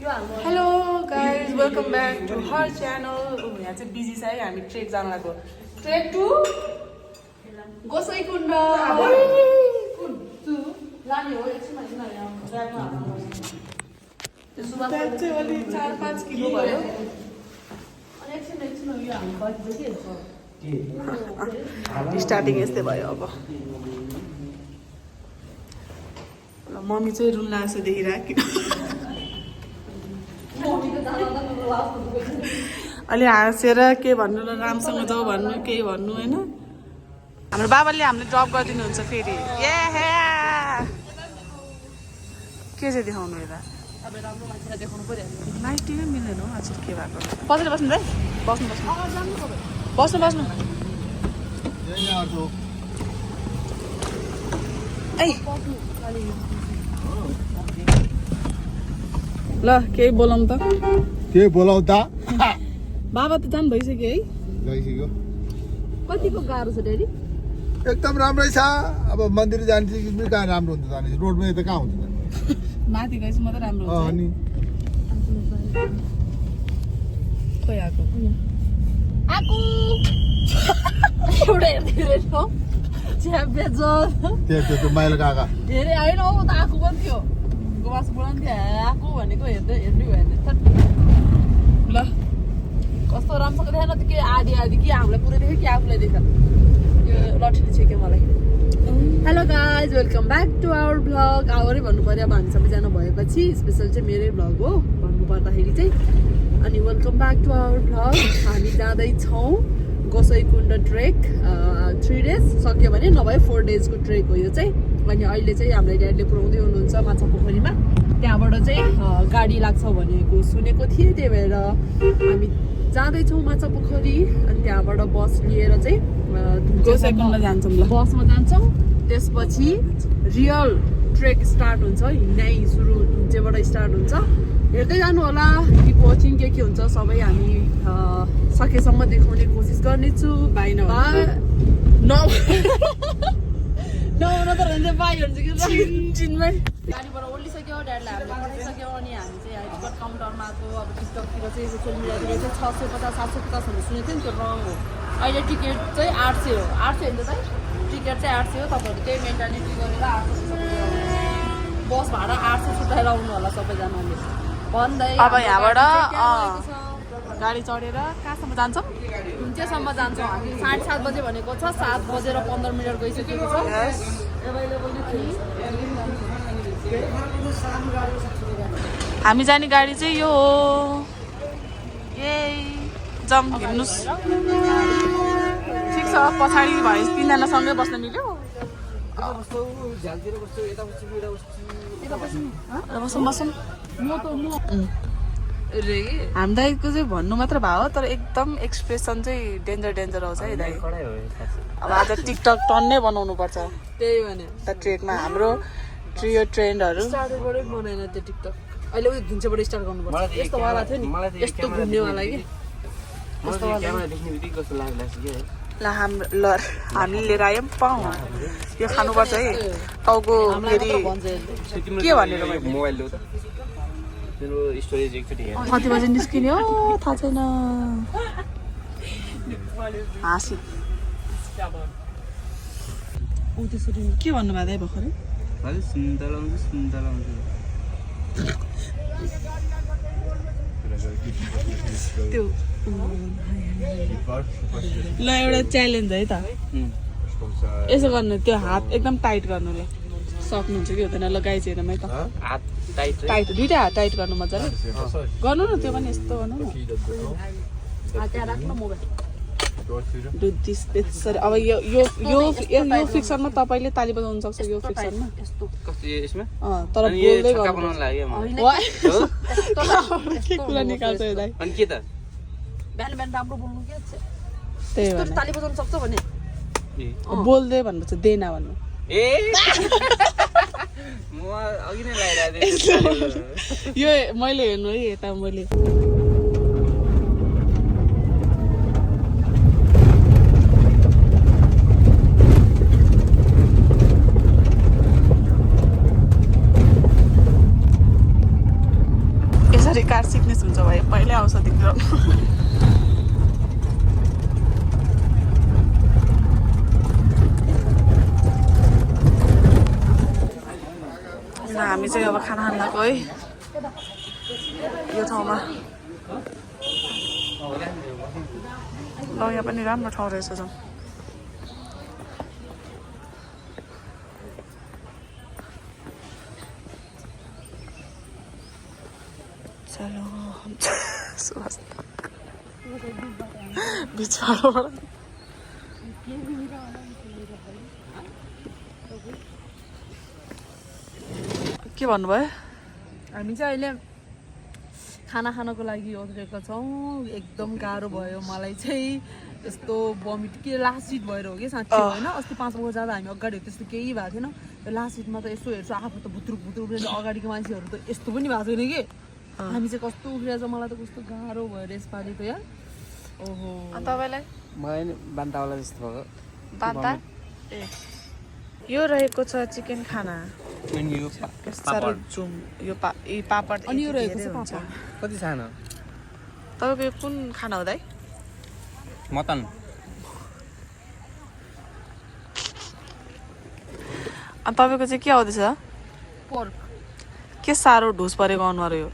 Hello guys welcome back to her channel. यहाँ चाहिँ busy छ है, हामी ट्रेक जान लाग्यो। ट्रेक टु गोसाइकुण्ड लाने हो। एकछिन चाहिँ अलि 4-5 किलो भयो। स्टार्टिङ यस्तै भयो। अब मम्मी चाहिँ रुन लाग्छ देखिरहेको अलि हाँसेर के भन्नु ल, रामसँग जाऊ भन्नु केही भन्नु होइन। हाम्रो बाबाले हामीले ड्रप गरिदिनुहुन्छ फेरि। ए हे के चाहिँ देखाउनु यता लाइटिङै मिल्दैन हो आज के भएको। पछाडि बस्नु है, बस्नु बस्नु बस्नु बस्नु। ल केही बोलाउँ त, के बोलाउ त। बाबा त जानु भइसक्यो है। गइसक्यो। कतिको गाह्रो छ ड्याडी? एकदम राम्रै छ। अब मन्दिर जान्छ कि कहाँ राम्रो हुन्छ जाने, रोडमा त कहाँ हुन्छ माथि गएपछि मात्रै राम्रो हुन्छ। अनि खोइ आएको एउटा हेर्दै हो च्याम्पियन त्यो माइलो काका धेरै होइन हौ। त आएको पनि थियो, गोवास बोलाउनु थियो आएको भनेको हेर्दै हेर्नै भयो भने ल कस्तो राम्रोसँग देखेन त। के आधी आधी के हामीलाई पुरै देख्यो कि आफूलाई देख्छ। यो लट्ठीले छेक्यो मलाई। Hello guys welcome back to our vlog. आवरै भन्नु पर्यो अब हामी सबैजना भएपछि, स्पेसल चाहिँ मेरै भ्लग हो भन्नु पर्दाखेरि चाहिँ। अनि welcome back to our vlog. हामी जाँदैछौँ गोसाइकुण्ड ट्रेक। 3 डेज सक्यो भने नभए 4 डेजको ट्रेक हो यो चाहिँ। अनि अहिले चाहिँ हाम्रो ड्याडीले पुऱ्याउँदै हुनुहुन्छ माछा पोखरीमा। त्यहाँबाट चाहिँ गाडी लाग्छ भनेको सुनेको थिएँ, त्यही भएर हामी जाँदैछौँ माछा पोखरी। अनि त्यहाँबाट बस लिएर चाहिँ गोसाइकुण्ड जान्छौँ। ल बसमा जान्छौँ, त्यसपछि रियल ट्रेक स्टार्ट हुन्छ। हिँडाइ सुरु ढुन्चेबाट स्टार्ट हुन्छ। हेर्दै जानु होला, किप वाचिङ। के हुन्छ सबै हामी सकेसम्म देखाउने कोसिस गर्नेछु। बाई नहुन त रहन्छ बाई हुन्छ कि चिनमै। गाडीबाट ओर्लिसक्यो, ड्याडीलाई हामीले पठाइसक्यो। अनि हामी चाहिँ टिकट काउन्टरमा आएको। अब टिकटकतिर चाहिँ सोसियल मिडियातिर चाहिँ 650-750 भन्ने सुनेको थियो नि, त्यो रङ हो। अहिले टिकट चाहिँ 800 हो। 800 होइन त, टिकट चाहिँ 800 हो। तपाईँहरू त्यही मेन्टालिटी गरेर 800 बस भाडा 800 छुट्याएर आउनु होला सबैजनाले भन्दै। अब यहाँबाट गाडी चढेर कहाँसम्म जान्छौँ? ढुन्चेसम्म जान्छौँ हामी। 7:30 बजे भनेको छ, 7:15 गइसकेको छ। हामी जाने गाडी चाहिँ यो हो। यही जम हिँड्नुहोस्। ठिक छ, पछाडि भयो 3 जनासँगै बस्न मिल्यो। हामी दाइको चाहिँ भन्नु मात्र भयो, तर एकदम एक्सप्रेसन चाहिँ डेन्जर आउँछ है दाइ। अब आज टिकटक टन्नै बनाउनु पर्छ। त्यही भने त ट्रेकमा हाम्रो ट्रियो ट्रेन्डहरू स्टार्टरबाटै बनाएन त्यो टिकटक। अहिले उयो धुन्चेबाट स्टार्ट गर्नुपर्छ। यस्तो वाला थियो नि, यस्तो घुम्नेवाला कि ल हामीले लिएर आयौँ। पाउँ यो खानुपर्छ है। टाउको फेरि के भनेर कति बजी निस्किने हो थाहा छैन। हाँसी के भन्नुभयो दाइ भर्खरै? त्यो ल एउटा च्यालेन्ज है त। यसो गर्नु, त्यो हात एकदम टाइट गर्नु। ल सक्नुहुन्छ कि हुँदैन? ल गाई चेरमा है त, टाइट दुइटा हात टाइट गर्नु मजाले गर्नु न। त्यो पनि यस्तो गर्नु न। त्यहाँ राख्नु मोबाइल। अब यो फिक्सनमा तपाईँले ताली बजाउनु सक्छ। यो फिक्सनमा तर बोल्दै गर्नु कुरा निकाल्छ यो दाइ। बिहान राम्रो बोल्नु के त्यही भएर ताली बजाउनु सक्छ भने बोल्दै भन्नुपर्छ। देना भन्नु। यो मैले हेर्नु है, यता मैले पछाडि कार सिक्नेस हुन्छ भाइ पहिल्यै आउँछ तिम्रो हामी चाहिँ अब खाना खान लाग्यो है यो ठाउँमा ल यहाँ पनि राम्रो ठाउँ रहेछ जाउँ चलो सुभाष बिचबाट के भन्नुभयो हामी चाहिँ अहिले खाना खानको लागि ओर्लेका छौँ एकदम गाह्रो भयो मलाई चाहिँ यस्तो भमिट के लास्ट सिट भएर हो कि साँच्चै होइन अस्ति 5 बजे जाँदा हामी अगाडि हो त्यस्तो केही भएको थिएन यो लास्ट सिटमा त यसो हेर्छु आफू त भुत्रुक भुत्रुक अगाडिको मान्छेहरू त यस्तो पनि भएको छैन कि हामी चाहिँ कस्तो उफ्रिएछ मलाई त कस्तो गाह्रो भयो यसपालि त यार ओहो तपाईँलाई मलाई बान्तावाला जस्तो भएको बान्ता ए यो रहेको छ चिकन खाना अनि यो साह्रो जुम यो पापड अनि यो रहेको छ हुन्छ पापड कति सानो तपाईँको यो कुन खाना हो दाइ मटन अनि तपाईँको चाहिँ के आउँदैछ पोर्क के साह्रो ढुस परेको अनुहार यो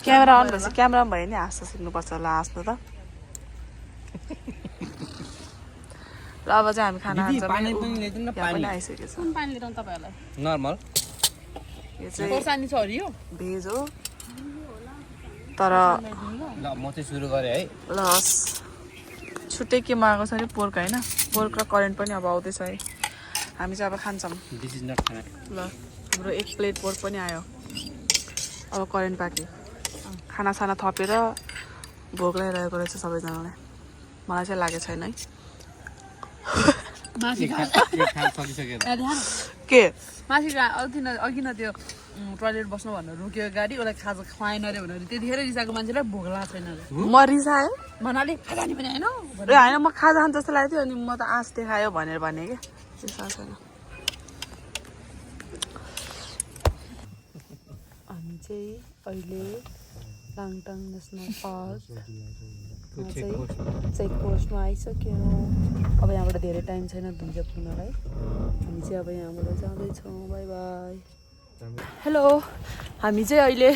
क्यामेरा अन भएपछि क्यामेरामा भयो नि हाँस्न सिक्नुपर्छ होला हाँस्नु त र अब चाहिँ हामी खाना खान्छौँ पानी पनि ल्याइदिनु न यहाँ पानी पनि आइसकेको छ कुन पानी लिएर तपाईँहरूलाई नर्मल यो चाहिँ खोर्सानी छ अरे यो भेज हो तर ल म चाहिँ सुरु गरेँ है ल हस् छुट्टै के मगाएको छ अरे पोर्क होइन पोर्क र करेन्ट पनि अब आउँदैछ है हामी चाहिँ अब खान्छौँ दिस इज नट खाना ल हाम्रो 1 प्लेट पोर्क पनि आयो अब करेन्ट बाँकी खानासाना थपेर भोक लगाइरहेको रहेछ सबैजनालाई मलाई चाहिँ लागेको छैन है मासु खा सकिसकेर के मासु अघि न त्यो टोइलेट बस्नु भनेर रोक्यो गाडी उसलाई खाजा खुवाएन अरे भनेर त्यतिखेर रिसाएको मान्छेलाई भोक लागेको छैन अरे म रिसाएँ भन्नाले खाजा नि पनि होइन ए होइन म खाजा खान जस्तो लागेको थियो अनि म त आँस देखायो भनेर भने क्या रिसाएको छैन हामी चाहिँ अहिले लाङटाङ नेसनल पार्कमा चाहिँ चेक पोस्टमा आइसक्यौँ अब यहाँबाट धेरै टाइम छैन धुन्जे पुग्नलाई हामी चाहिँ अब यहाँबाट जाँदैछौँ बाई बाई हेलो हामी चाहिँ अहिले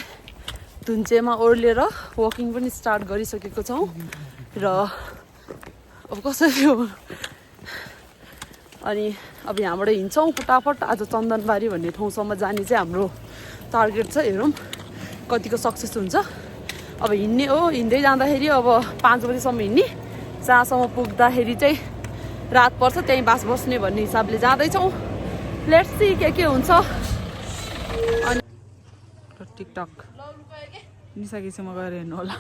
धुन्चेमा ओर्लिएर वकिङ पनि स्टार्ट गरिसकेको छौँ र अब कसरी हो अनि अब यहाँबाट हिँड्छौँ फटाफट आज चन्दनबारी भन्ने ठाउँसम्म जाने चाहिँ हाम्रो टार्गेट छ हेरौँ कतिको सक्सेस हुन्छ अब हिँड्ने हो हिँड्दै जाँदाखेरि अब 5 बजीसम्म हिँड्ने जहाँसम्म पुग्दाखेरि चाहिँ रात पर्छ त्यहीँ बास बस्ने भन्ने हिसाबले जाँदैछौँ लेट्स सी के हुन्छ अनि टिकटक निसाकेपछि म गएर हेर्नु होला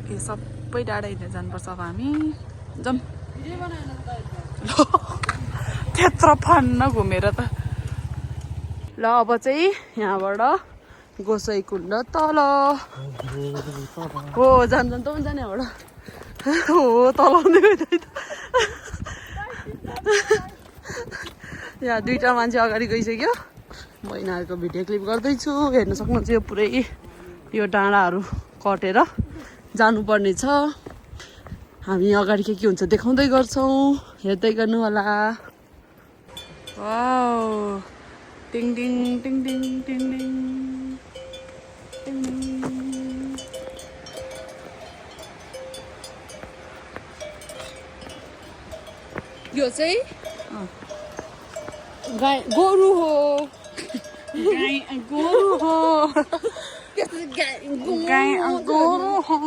यो सबै डाँडा हिँडेर जानुपर्छ अब हामी जाउँ त्यत्रो फन्न घुमेर त ल अब चाहिँ यहाँबाट गोसाइकुण्ड तल हो जान त हुन्छ नि यहाँबाट हो तल यहाँ 2टा मान्छे अगाडि गइसक्यो म यिनीहरूको भिडियो क्लिप गर्दैछु हेर्न सक्नुहुन्छ यो पुरै यो डाँडाहरू कटेर जानुपर्ने छ हामी अगाडि के हुन्छ देखाउँदै गर्छौँ हेर्दै गर्नु होला वाउ टिङ टिङ टिङ टिङ टिङ टिङ टिङ यो चाहिँ गाई गोरु हो गोरु हो गोरु हो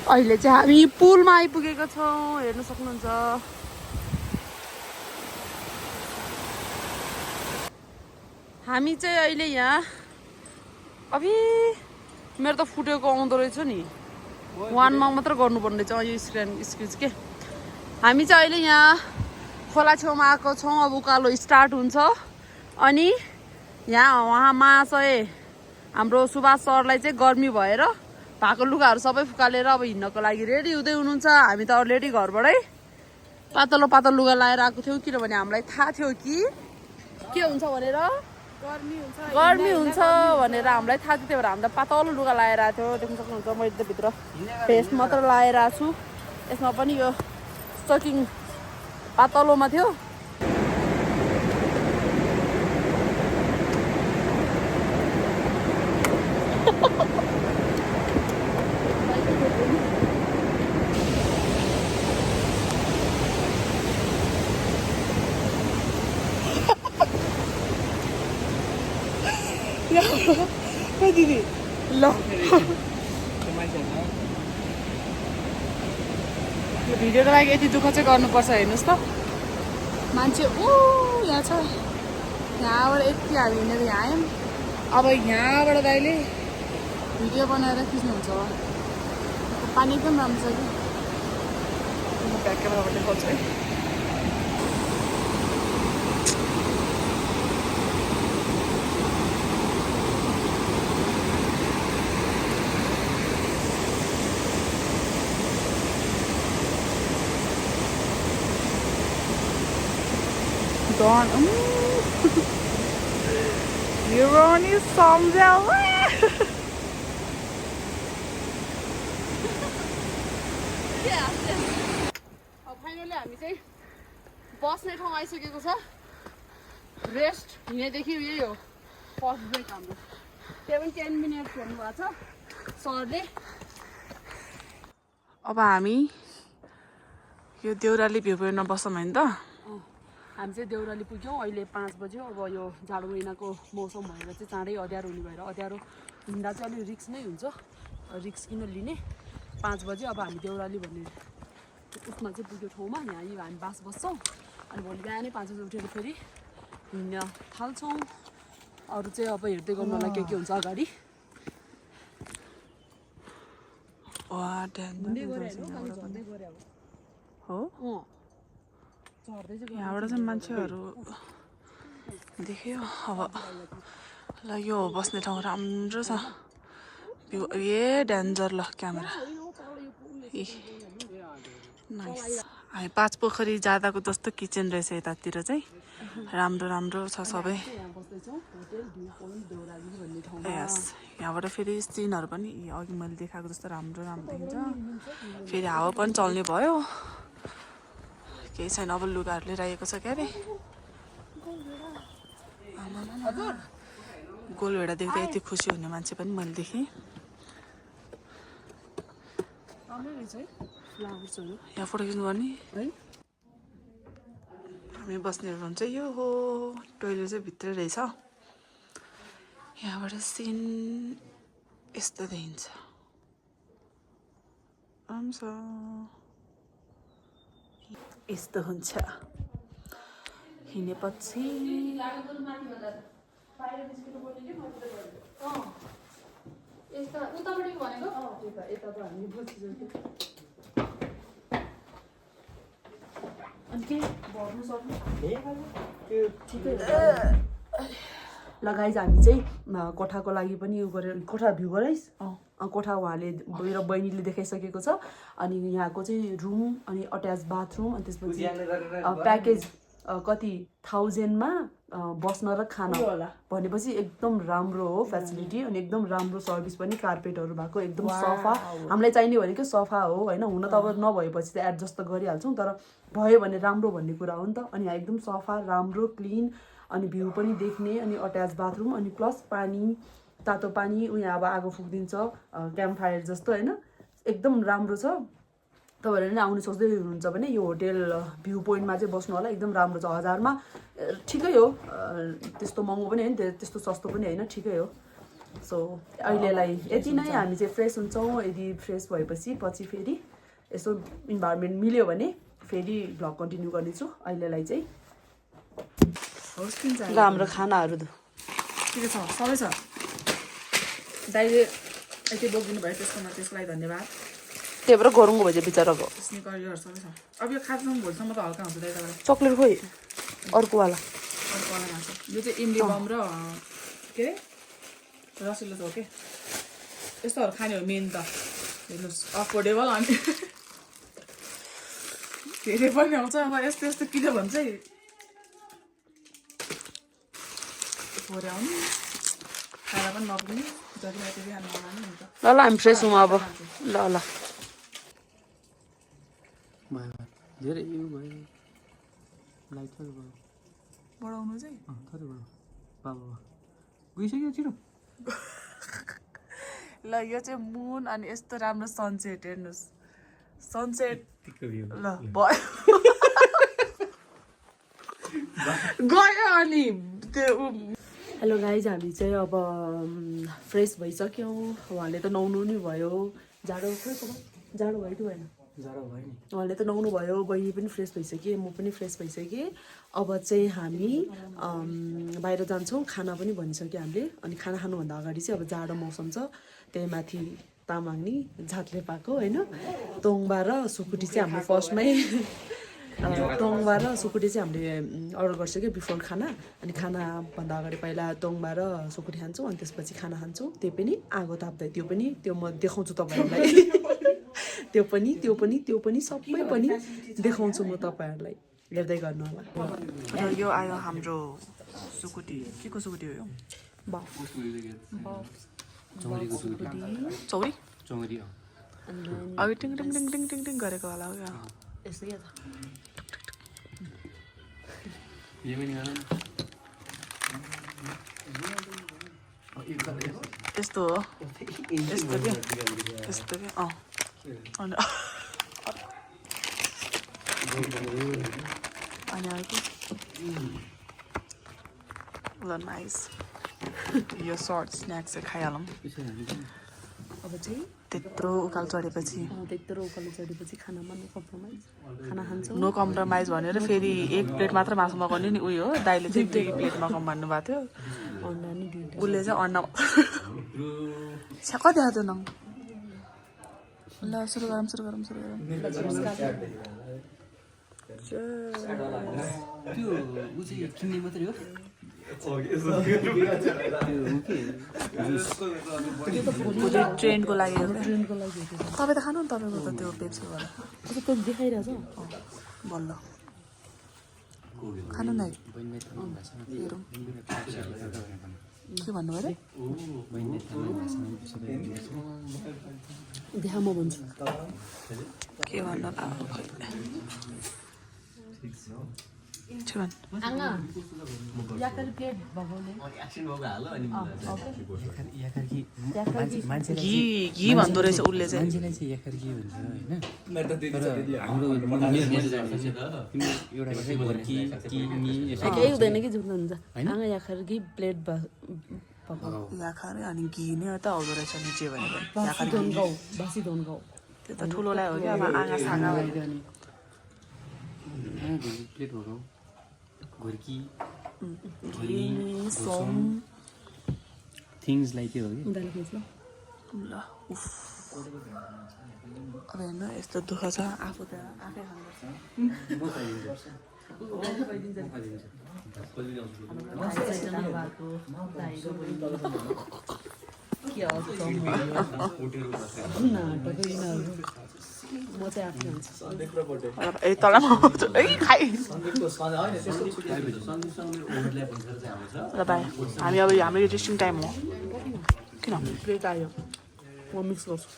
अहिले चाहिँ हामी पुलमा आइपुगेको छौँ हेर्न सक्नुहुन्छ हामी चाहिँ अहिले यहाँ अबि मेरो त फुटेको आउँदो रहेछ नि 1 मा मात्र गर्नुपर्ने रहेछ यो स्क्रिज के हामी चाहिँ अहिले यहाँ खोला छेउमा आएको छौँ अब उकालो स्टार्ट हुन्छ अनि यहाँ उहाँ महाशय हाम्रो सुभाष सरलाई चाहिँ गर्मी भएर भएको लुगाहरू सबै फुकालेर अब हिँड्नको लागि रेडी हुँदै हुनुहुन्छ। हामी त अलरेडी घरबाटै पातलो पातलो लुगा लाएर आएको थियौँ किनभने हामीलाई थाहा थियो कि के हुन्छ भनेर गर्मी हुन्छ भनेर हामीलाई थाहा थियो। त्यही भएर हामीलाई पातलो लुगा लाएर आएको थियो। देख्न सक्नुहुन्छ मैले त भित्र भेस्ट मात्र लाएर आएको छु। यसमा पनि यो स्टकिङ पातलोमा थियो। दिदी ल भिडियोको लागि यति दुःख चाहिँ गर्नुपर्छ। हेर्नुहोस् त मान्छे यहाँ छ। यहाँबाट यति हामी हिँडेर यहाँ आयौँ। अब यहाँबाट दाइले भिडियो बनाएर खिच्नुहुन्छ। पानी एकदम राम्रो छ कि म ब्याक क्यामेराबाट देखाउँछु है। Gone. You're only somewhere. अब फाइनली हामी चाहिँ बस्ने ठाउँ आइसकेको छ। रेस्ट हिँडेदेखि यही हो फर्स्ट ब्रेक हाम्रो। त्यही पनि 10 मिनट भन्नुभएको छ सरले। अब हामी यो देउराली भ्यू पोइन्टमा बस्छौँ होइन त। हामी चाहिँ देउराली पुग्यौँ। अहिले 5 बज्यो। अब यो जाडो महिनाको मौसम भएर चाहिँ चाँडै अँध्यारो हुने भएर अँध्यारो हिँड्दा चाहिँ अलिक रिस्क नै हुन्छ। रिस्क किन लिने। 5 बज्यो। अब हामी देउराली भन्ने उसमा चाहिँ पुग्यो ठाउँमा। यहाँ हामी बास बस्छौँ। अनि भोलि बिहानै 5 बजी उठेर फेरि हिँड्न थाल्छौँ। अरू चाहिँ अब हेर्दै गर्नुलाई के हुन्छ अगाडि। हो यहाँबाट चाहिँ मान्छेहरू देख्यो। अब ल यो बस्ने ठाउँ राम्रो छ। भ्यू ए डेन्जर ल क्यामेरा ए नाइस। हामी 5 पोखरी जाँदाको जस्तो किचन रहेछ यतातिर चाहिँ। राम्रो राम्रो छ सबै। यस यहाँबाट फेरि सिनहरू पनि अघि मैले देखाएको जस्तो राम्रो राम्रो देखिन्छ। फेरि हावा पनि चल्ने भयो। केही छैन। अब लुगाहरू लिएर आएको छ क्या अरे। गोलभेडा देख्दा यति खुसी हुने मान्छे पनि मैले देखेँ। यहाँ फोटो खिच्नु गर्ने है। हामी बस्ने रुम चाहिँ यो हो। टोइलेट चाहिँ भित्रै रहेछ। यहाँबाट सिन यस्तो देखिन्छ। यस्तो हुन्छ हिँडेपछि। लगाइज हामी चाहिँ कोठाको लागि पनि उयो गरेर कोठा भ्यू गराइस्। कोठा उहाँले मेरो बहिनीले देखाइसकेको छ। अनि यहाँको चाहिँ रुम अनि अट्याच बाथरुम अनि त्यसपछि प्याकेज कति 1000मा बस्न र खाना भनेपछि एकदम राम्रो हो फेसिलिटी। अनि एकदम राम्रो सर्भिस पनि। कार्पेटहरू भएको एकदम सफा। हामीलाई चाहिने भनेको सफा हो होइन। हुन त अब नभएपछि त एडजस्ट त गरिहाल्छौँ तर भयो भने राम्रो भन्ने कुरा हो नि त। अनि यहाँ एकदम सफा राम्रो क्लिन अनि भ्यू पनि देख्ने अनि अट्याच बाथरुम अनि प्लस पानी तातो पानी उहाँ अब आगो फुकिदिन्छ क्याम्प फायर जस्तो होइन। एकदम राम्रो छ। तपाईँहरू नै आउनु सोच्दै हुनुहुन्छ भने यो होटेल भ्यू पोइन्टमा चाहिँ बस्नु होला। एकदम राम्रो छ। 1000मा ठिकै हो। त्यस्तो महँगो पनि होइन त्यस्तो सस्तो पनि होइन ठिकै हो। सो अहिलेलाई यति नै। हामी चाहिँ फ्रेस हुन्छौँ। यदि फ्रेस भएपछि पछि फेरि यसो इन्भाइरोमेन्ट मिल्यो भने फेरि भ्लग कन्टिन्यू गर्नेछु। अहिलेलाई चाहिँ ल हाम्रो खानाहरू ठिकै छ सबै छ। दाइले यति बोकिदिनु भयो त्यसको लागि धन्यवाद। त्यही भएर गरौँ भयो बिचराको स्निकरहरू सबै छ। अब यो खाँदैछौँ भोलिसम्म त हल्का हुन्छ दाइ। चक्लेट खोइ अर्कोवाला खान्छ। यो चाहिँ इमली बम र के अरे रसिलो छ के यस्तोहरू खाने हो मेन त हेर्नुहोस् अफोर्डेबल अनि धेरै पनि आउँछ अब यस्तो यस्तो किन्यो भने चाहिँ भरे आउनु खाएर पनि नपुग्ने जति त्यति खानु नलाने हुन्छ ल ल हामी फ्रेस हौँ अब ल ल धेरै यो भयो लाइट थोरै भयो बढाउनु चाहिँ थोरै भयो बाबा गइसक्यो छिटो ल यो चाहिँ मुन अनि यस्तो राम्रो सनसेट हेर्नुहोस् सनसेट ल भयो गयो अनि त्यो हेलो गाइज हामी चाहिँ अब फ्रेस भइसक्यौँ उहाँले त नुहाउनु नि भयो जाडो जाडो भयो कि भएन उहाँले त नुहाउनु भयो बहिनी पनि फ्रेस भइसकेँ म पनि फ्रेस भइसकेँ अब चाहिँ हामी बाहिर जान्छौँ खाना पनि भनिसक्यो हामीले अनि खाना खानुभन्दा अगाडि चाहिँ अब जाडो मौसम छ त्यही माथि तामाङ नि झातले पाएको होइन तोङबा र सुकुटी चाहिँ हामीले फर्स्टमै तोङबा र सुकुटी चाहिँ हामीले अर्डर गरिसक्यो बिफोर खाना अनि खानाभन्दा अगाडि पहिला तोङबा र सुकुटी खान्छौँ अनि त्यसपछि खाना खान्छौँ त्यो पनि आगो ताप्दै त्यो म देखाउँछु तपाईँहरूलाई त्यो पनि सबै पनि देखाउँछु म तपाईँहरूलाई हेर्दै गर्नु होला र यो आयो हाम्रो सुकुटी के को सुकुटी हो यो चौरी चौरी अघि टिङ टिङ टिङ टिङ टिङ टिङ गरेको होला हो यस्तो क्या त यो पनि यस्तो हो यस्तो क्या अँ अनि अर्को ल नाइस यो सर्ट स्न्याक्स चाहिँ खाइहालौँ अब चाहिँ त्यत्रो उकालो चढेपछि खानामा खाना खान्छौँ नो कम्प्रोमाइज भनेर फेरि एक प्लेट मात्र मासु मगाउने नि उयो हो दाइले चाहिँ 2 प्लेट मगाउँ भन्नुभएको थियो अन्डा नि उसले चाहिँ अन्डा कति आएको न ल सुरु गरौँ त्यो उ चाहिँ किन्ने मात्रै हो ट्रेनको लागि तपाईँ त खानु नि तपाईँको त त्यो पेप्सीबाट त्यो देखाइरहेछ बल्ल खानु न हेरौँ के भन्नु अरे देखा म भन्छु के भन्नु घी भन्दो रहेछ उसले चाहिँ केही हुँदैन कि झुक्नु हुन्छ आँगा याखर कि प्लेट याखर अनि घी नै त आउँदो रहेछ नि जे भनेको बासी धोनगाउँ त्यो त ठुलोलाई हो क्या अब आँगा साँगा प्लेट हो घुर्की सोम थिङ्स लाइक त्यो हो कि ल उफ अब हेर्नु यस्तो दुःख छ आफू त आफै खानुपर्छ म चाहिँ आफै खान्छु ए तँलाई म ए खाइ ल बाई हामी अब हाम्रो टेस्टिङ टाइम हो किन प्लेट आयो म मिक्स गर्छु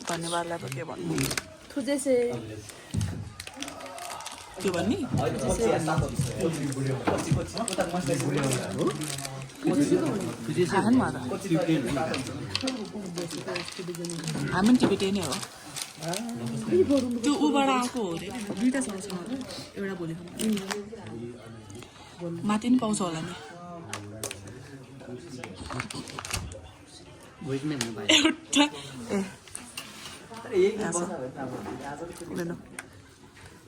धन्यवादलाई पो के भन्नु थुजेसे के भन्ने हामी पनि टिबेटे नै हो त्यो उबाट आएको हो अरे दुईवटा छ एउटा भोलि माथि पनि पाउँछ होला नि एउटा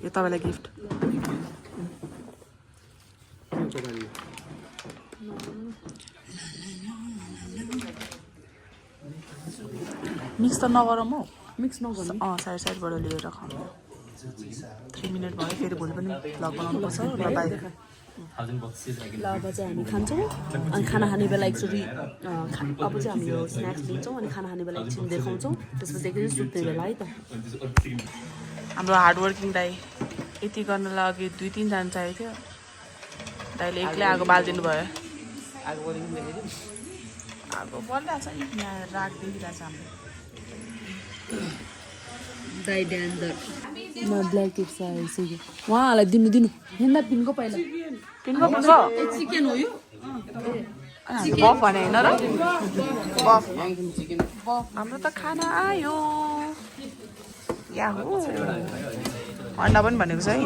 यो तपाईँलाई गिफ्ट मिक्स त नगरौँ हौ मिक्स नगर्नु साइड साइडबाट लिएर खानु 3 मिनट भयो फेरि भोलि पनि भ्लग बनाउनुपर्छ ल बाई ल अब चाहिँ हामी खान्छौँ अनि खाना खाने बेला एकचोटि अब चाहिँ हामी यो स्न्याक्स लिन्छौँ अनि खाना खाने बेला एकछिन देखाउँछौँ त्यसपछि एकचोटि सुत्ने बेला है त हाम्रो हार्डवर्किङ दाई यति गर्नलाई अघि 2-3 जना चाहिएको थियो दाइले एक्लै आगो बालिदिनु भयो आगो बलिरहेको छ यहाँ राखिदिइरहेको छ हाम्रो दाइ ड्यान्डर म ब्ल्याक टिप्स आइसक्यो उहाँहरूलाई दिनु हेर्दा पिनको पहिला पिनको चिकन हो यो बफ भने होइन र बफ हाम्रो त खाना आयो याहु अन्डा पनि भनेको छ है